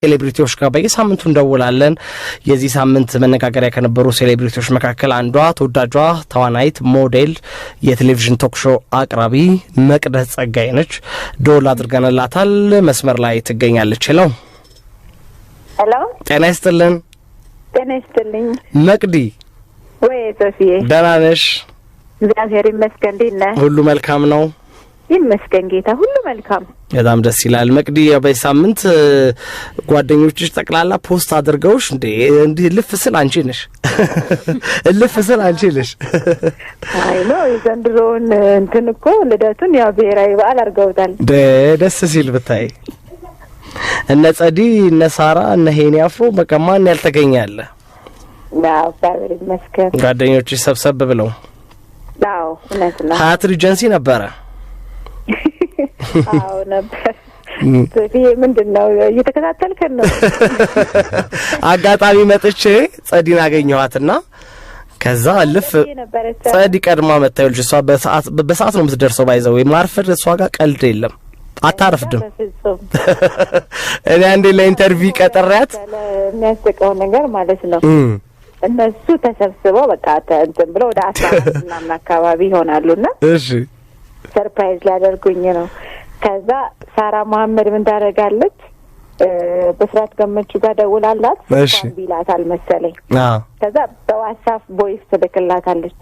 Celebrity ዎች ጋር በየሳምንቱ እንደውላለን። የዚህ ሳምንት መነጋገሪያ ከነበሩ celebrity ዎች መካከል አንዷ ተወዳጇ ተዋናይት፣ ሞዴል፣ የቴሌቪዥን talk show አቅራቢ መቅደስ ጸጋዬ ነች። ደወል አድርገንላታል። መስመር ላይ ትገኛለች። ሄሎ። ሄሎ። ጤና ይስጥልን። ጤና ይስጥልኝ። መቅዲ። ወይ ሶፊዬ። ደህና ነሽ? እግዚአብሔር ይመስገን። እንዴት ነህ? ሁሉ መልካም ነው? ይመስገን ጌታ፣ ሁሉ መልካም። በጣም ደስ ይላል። መቅዲ፣ በዚህ ሳምንት ጓደኞችሽ ጠቅላላ post አድርገውሽ እንዴ እንዲህ እልፍ ስል አንቺ ነሽ፣ እልፍ ስል አንቺ ነሽ። አይ no፣ የዘንድሮውን እንትን እኮ ልደቱን ያው ብሔራዊ በዓል አድርገውታል። ደስ ሲል ብታይ፣ እነ ጸዲ፣ እነ ሳራ፣ እነ ሄኒ አፍሮ፣ በቃ ማን ያልተገኘ አለ? አዎ፣ እግዚአብሔር ይመስገን። ጓደኞችሽ ሰብሰብ ብለው። አዎ፣ እውነት ነው። ሀያት ሪጀንሲ ነበረ። አዎ ነበር። ሶፊዬ፣ ምንድን ነው፣ እየተከታተልከን ነው? አጋጣሚ መጥቼ ጸዲን አገኘኋትና ከዛ እልፍ ነበረች። ጸዲ ቀድማ መታየልሽ። እሷ በሰዓት በሰዓት ነው የምትደርሰው። By the way፣ ማርፈድ እሷ ጋር ቀልድ የለም፣ አታረፍድም። በፍጹም። እኔ አንዴ ለ interview ቀጠሪያት የሚያስቀው ነገር ማለት ነው፣ እነሱ ተሰብስበው በቃ እንትን ብለው ወደ 14 ምናምን አካባቢ ይሆናሉና surprise ሊያደርጉኝ ነው። ከዛ ሳራ መሀመድ ምን ታደርጋለች? በስራት ገመቹ ጋር ደውላላት ቢላታል መሰለኝ። ከዛ በ WhatsApp voice ትልክላታለች።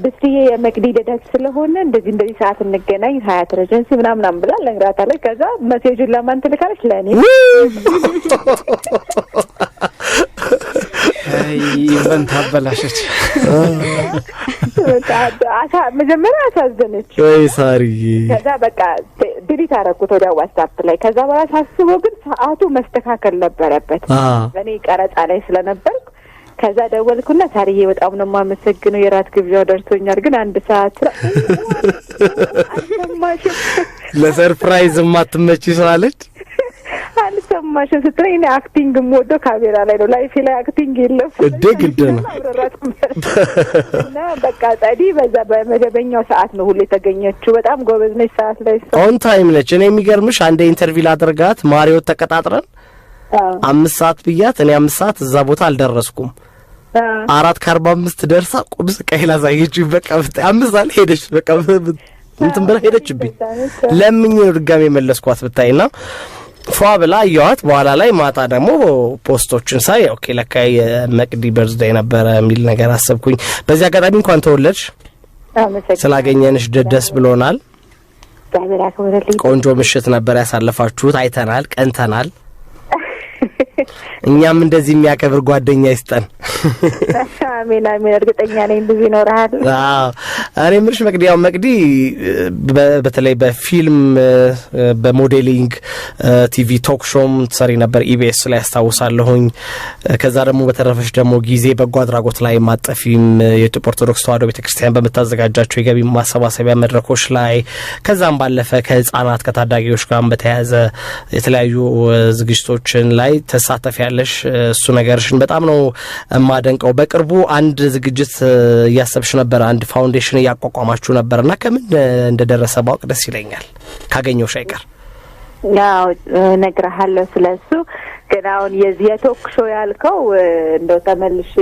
ብስዬ፣ የመቅዲ ልደት ስለሆነ እንደዚህ እንደዚህ ሰዓት እንገናኝ ሀያት ሬጀንሲ ምናምናም ብላ ነግራታለች። ከዛ message ኡን ለማን ትልካለች? ለእኔ። Event አበላሸች። መጀመሪያ አሳዘነች። ወይ ሳርዬ። ከዛ በቃ delete አደረኩት ወዲያ WhatsApp ላይ። ከዛ በኋላ ሳስበው ግን ሰዓቱ መስተካከል ነበረበት። እኔ ቀረጻ ላይ ስለነበርኩ ከዛ ደወልኩና ሳርዬ፣ በጣም ነው የማመሰግነው፣ የራት ግብዣው ደርሶኛል፣ ግን አንድ ሰዓት አልሰማሽም። ለ surprise የማትመጪ ስላለች። አልሰማሽም ስትለኝ እኔ acting የምወደው ካሜራ ላይ ነው፣ life ኤ ላይ acting የለም። እዴ ግድ ነው። አብረራት እና በቃ ጸዲ በዛ በመደበኛው ሰዓት ነው ሁሉ የተገኘችው። በጣም ጎበዝ ነች ሰዓት ላይ እሷ። On time ነች። እኔ የሚገርምሽ አንዴ interview ላደርጋት ማሪዎት ተቀጣጥረን 5 ሰዓት ብያት እኔ 5 ሰዓት እዛ ቦታ አልደረስኩም። 4:45 ደርሳ ቁም ስቃይ ላሳየችኝ። በቃ ብታይ 5 ሰዓት ሄደች። በቃ እንትን ብላ ሄደችብኝ። ለምኜ ነው ድጋሜ መለስኳት ብታይና ፏ ብላ አየኋት። በኋላ ላይ ማታ ደግሞ post ኦችን ሳይ okay ለካ የመቅዲ birthday ነበረ የሚል ነገር አሰብኩኝ። በዚህ አጋጣሚ እንኳን ተወለድሽ፣ አመሰግናለሁ። ስላገኘንሽ ደስ ብሎናል። እግዚአብሔር ያክብርልኝ። ቆንጆ ምሽት ነበር ያሳለፋችሁት። አይተናል፣ ቀንተናል። እኛም እንደዚህ የሚያከብር ጓደኛ ይስጠን። አሜን አሜን። እርግጠኛ ነኝ ብዙ ይኖርሃል። አዎ፣ እኔ የምልሽ መቅዲ፣ ያው መቅዲ በተለይ በፊልም፣ በ modeling፣ TV talk show ም ትሰሪ ነበር ኢቢኤስ ላይ ያስታውሳለሁኝ። ከዛ ደግሞ በተረፈሽ ደግሞ ጊዜ በጎ አድራጎት ላይ ማጠፊም፣ የኢትዮጵያ ኦርቶዶክስ ተዋሕዶ ቤተክርስቲያን በምታዘጋጃቸው የገቢ ማሰባሰቢያ መድረኮች ላይ፣ ከዛም ባለፈ ከህጻናት ከታዳጊዎች ጋር በተያያዘ የተለያዩ ዝግጅቶችን ላይ ትሳተፊያለሽ። እሱ ነገርሽን በጣም ነው የማደንቀው። በቅርቡ አንድ ዝግጅት እያሰብሽ ነበር፣ አንድ foundation እያቋቋማችሁ ነበር እና ከምን እንደደረሰ ባውቅ ደስ ይለኛል ካገኘሁሽ አይቀር። ያው እነግርሃለሁ ስለሱ። ግን አሁን የዚህ የ talk show ያልከው እንደው ተመልሼ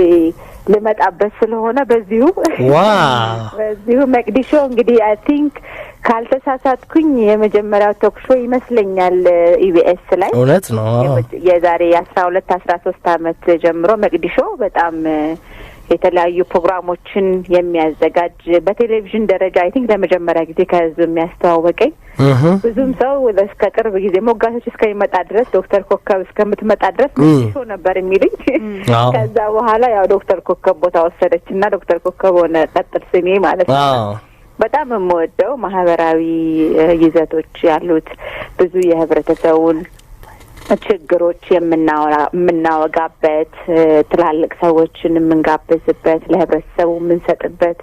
ልመጣበት ስለሆነ በዚሁ በዚሁ መቅዲ show እንግዲህ I think ካልተሳሳትኩኝ የመጀመሪያው talk show ይመስለኛል ኢቢኤስ ላይ። እውነት ነው። የዛሬ 12 13 አመት ጀምሮ መቅዲ show በጣም የተለያዩ ፕሮግራሞችን የሚያዘጋጅ፣ በቴሌቪዥን ደረጃ I think ለመጀመሪያ ጊዜ ከህዝብ የሚያስተዋወቀኝ፣ ብዙም ሰው እስከ ቅርብ ጊዜ ሞጋቾች እስከሚመጣ ድረስ፣ ዶክተር ኮከብ እስከምትመጣ ድረስ መቅዲ show ነበር የሚሉኝ። ከዛ በኋላ ያው ዶክተር ኮከብ ቦታ ወሰደች እና ዶክተር ኮከብ ሆነ ቀጥል ስሜ ማለት ነው። በጣም የምወደው ማህበራዊ ይዘቶች ያሉት፣ ብዙ የህብረተሰቡን ችግሮች የምናወራ የምናወጋበት፣ ትላልቅ ሰዎችን የምንጋብዝበት፣ ለህብረተሰቡ የምንሰጥበት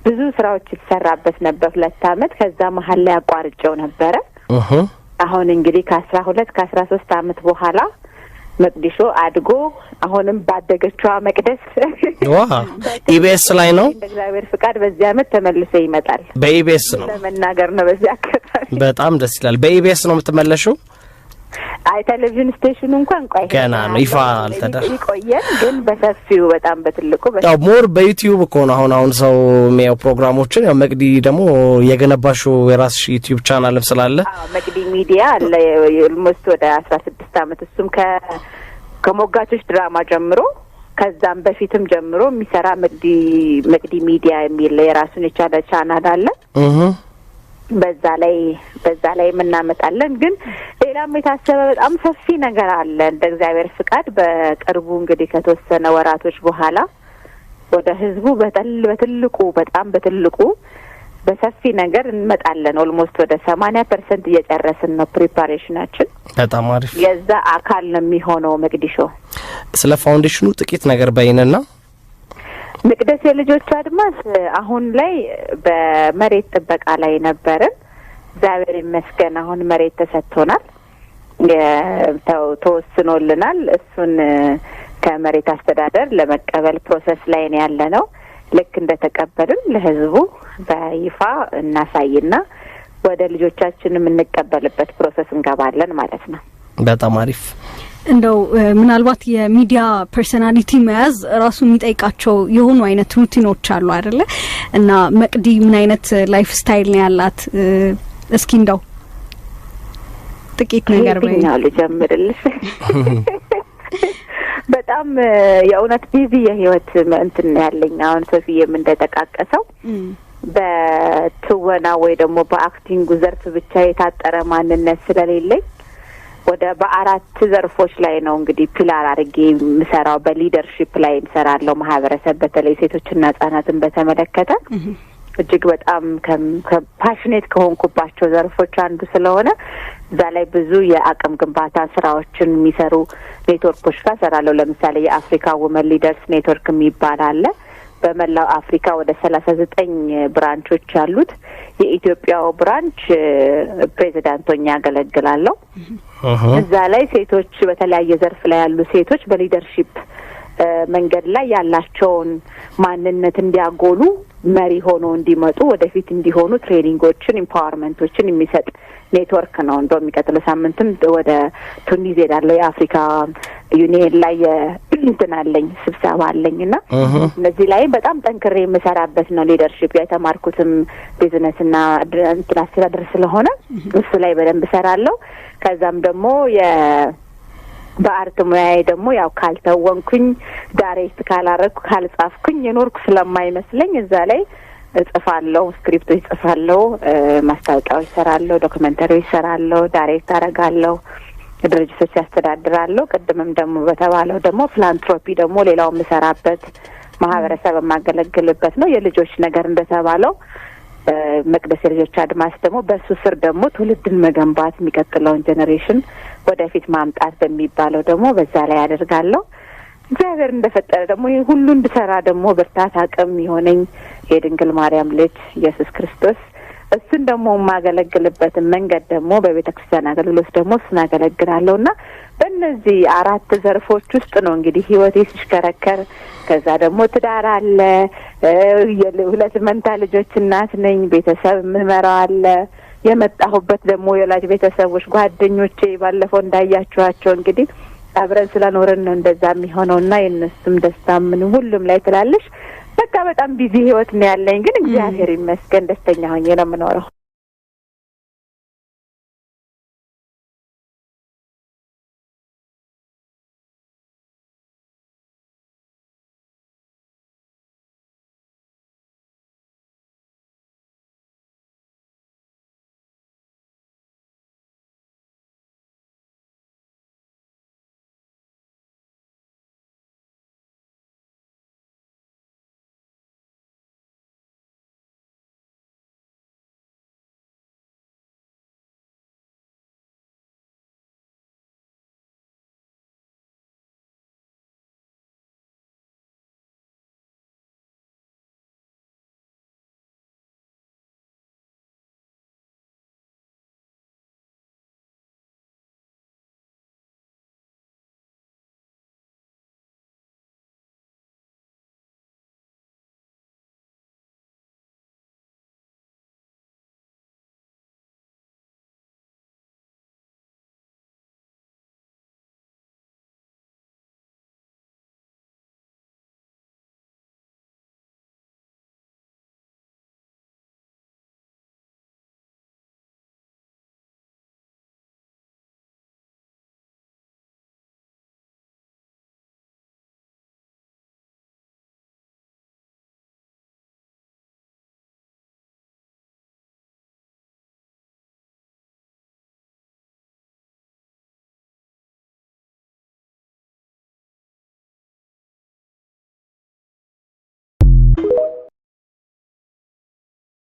ብዙ ስራዎች የተሰራበት ነበር 2 አመት። ከዛ መሀል ላይ አቋርጬው ነበረ። አሁን እንግዲህ ከ12 ከ13 አመት በኋላ መቅዲ show አድጎ አሁንም ባደገችዋ መቅደስ ኢቢኤስ ላይ ነው። እንደ እግዚአብሔር ፍቃድ በዚህ አመት ተመልሶ ይመጣል። በኢቢኤስ ነው። ለመናገር ነው በዚህ አጋጣሚ። በጣም ደስ ይላል። በኢቢኤስ ነው የምትመለሽው? አይ፣ ቴሌቪዥን station ኑ እንኳን ቆይ ገና ነው፣ ይፋ አልተደረገም። ይቆየን፣ ግን በሰፊው በጣም በትልቁ ያው more በ YouTube እኮ ነው አሁን አሁን ሰው የሚያየው ፕሮግራሞችን። ያው መቅዲ ደግሞ የገነባሽው የራስሽ YouTube channel ም ስላለ። አዎ፣ መቅዲ ሚዲያ አለ። Almost ወደ 16 አመት፣ እሱም ከሞጋቾች ድራማ ጀምሮ ከዛም በፊትም ጀምሮ የሚሰራ መቅዲ ሚዲያ የሚል የራሱን የቻለ ቻናል አለ። በዛ ላይ የምናመጣለን። ግን ሌላም የታሰበ በጣም ሰፊ ነገር አለ። እንደ እግዚአብሔር ፍቃድ በቅርቡ እንግዲህ ከተወሰነ ወራቶች በኋላ ወደ ህዝቡ በትልቁ፣ በጣም በትልቁ፣ በሰፊ ነገር እንመጣለን። Almost ወደ 80% እየጨረስን ነው preparation ኣችን። በጣም አሪፍ። የዛ አካል ነው የሚሆነው መቅዲ show። ስለ foundation ኑ ጥቂት ነገር በይንና። መቅደስ የልጆች አድማስ አሁን ላይ በመሬት ጥበቃ ላይ ነበርን። እግዚአብሔር ይመስገን አሁን መሬት ተሰጥቶናል፣ ተወስኖልናል። እሱን ከመሬት አስተዳደር ለመቀበል process ላይ ነው ያለነው። ልክ እንደተቀበልን ለህዝቡ በይፋ እናሳይና ወደ ልጆቻችን የምንቀበልበት process እንገባለን ማለት ነው። በጣም አሪፍ። እንደው ምናልባት የሚዲያ personality መያዝ ራሱ የሚጠይቃቸው የሆኑ አይነት routine ኦች አሉ አይደለ? እና መቅዲ ምን አይነት lifestyle ነው ያላት? እስኪ እንደው ጥቂት ነገር በይ። የትኛው ልጀምርልሽ? በጣም የእውነት busy የህይወት እንትን ያለኝ፣ አሁን ሶፊዬም እንደጠቃቀሰው በትወና ወይ ደግሞ በ acting ኡ ዘርፍ ብቻ የታጠረ ማንነት ስለሌለኝ ወደ በአራት ዘርፎች ላይ ነው እንግዲህ pillar አድርጌ የምሰራው። በ leadership ላይ እሰራለሁ። ማህበረሰብ በተለይ ሴቶችና ህጻናትን በተመለከተ እጅግ በጣም passionate ከሆንኩባቸው ዘርፎች አንዱ ስለሆነ እዛ ላይ ብዙ የአቅም ግንባታ ስራዎችን የሚሰሩ ኔትወርኮች ጋር እሰራለሁ። ለምሳሌ የአፍሪካ Women Leaders Network የሚባል አለ። በመላው አፍሪካ ወደ 39 branch ኦች ያሉት፣ የኢትዮጵያው branch ፕሬዚዳንት ሆኜ አገለግላለሁ። እዛ ላይ ሴቶች፣ በተለያየ ዘርፍ ላይ ያሉ ሴቶች በ leadership መንገድ ላይ ያላቸውን ማንነት እንዲያጎሉ፣ መሪ ሆኖ እንዲመጡ፣ ወደፊት እንዲሆኑ training ኦችን፣ empowerment ኦችን የሚሰጥ ኔትወርክ ነው። እንደው የሚቀጥለው ሳምንትም ወደ ቱኒዝ ሄዳለሁ። የአፍሪካ ዩኒየን ላይ እንትን አለኝ፣ ስብሰባ አለኝ እና እነዚህ ላይ በጣም ጠንክሬ የምሰራበት ነው። Leadership የተማርኩትም ቢዝነስና እንትን አስተዳደር ስለሆነ እሱ ላይ በደንብ እሰራለሁ። ከዛም ደግሞ በ art ሙያዬ ደግሞ ያው ካልተወንኩኝ፣ direct ካላረግኩ፣ ካልጻፍኩኝ የኖርኩ ስለማይመስለኝ እዛ ላይ እጽፋለሁ፣ script ኦች እጽፋለሁ፣ ማስታወቂያዎች እሰራለሁ፣ documentary ዎች እሰራለሁ፣ direct አረጋለሁ፣ ድርጅቶች ያስተዳድራለሁ። ቅድምም ደግሞ በተባለው ደግሞ philanthropy ደግሞ ሌላው የምሰራበት፣ ማህበረሰብ የማገለግልበት ነው። የልጆች ነገር እንደተባለው መቅደስ የልጆች አድማስ ደግሞ በእሱ ስር ደግሞ ትውልድን መገንባት፣ የሚቀጥለውን generation ወደፊት ማምጣት በሚባለው ደግሞ በዛ ላይ አደርጋለሁ። እግዚአብሔር እንደፈጠረ ደግሞ ይህ ሁሉ እንድሰራ ደግሞ ብርታት፣ አቅም የሆነኝ የድንግል ማርያም ልጅ ኢየሱስ ክርስቶስ፣ እሱን ደግሞ የማገለግልበትን መንገድ ደግሞ በቤተ ክርስቲያን አገልግሎት ደግሞ እሱን አገለግላለሁ እና በእነዚህ አራት ዘርፎች ውስጥ ነው እንግዲህ ህይወቴ ሲሽከረከር። ከዛ ደግሞ ትዳር አለ፣ ሁለት መንታ ልጆች እናት ነኝ፣ ቤተሰብ የምመራው አለ። የመጣሁበት ደግሞ የወላጅ ቤተሰቦች፣ ጓደኞቼ ባለፈው እንዳያችኋቸው እንግዲህ አብረን ስለኖርን ነው እንደዛ የሚሆነው እና የእነሱም ደስታ ምን ሁሉም ላይ ትላለሽ። በቃ በጣም busy ህይወት ነው ያለኝ፣ ግን እግዚአብሔር ይመስገን ደስተኛ ሆኜ ነው የምኖረው።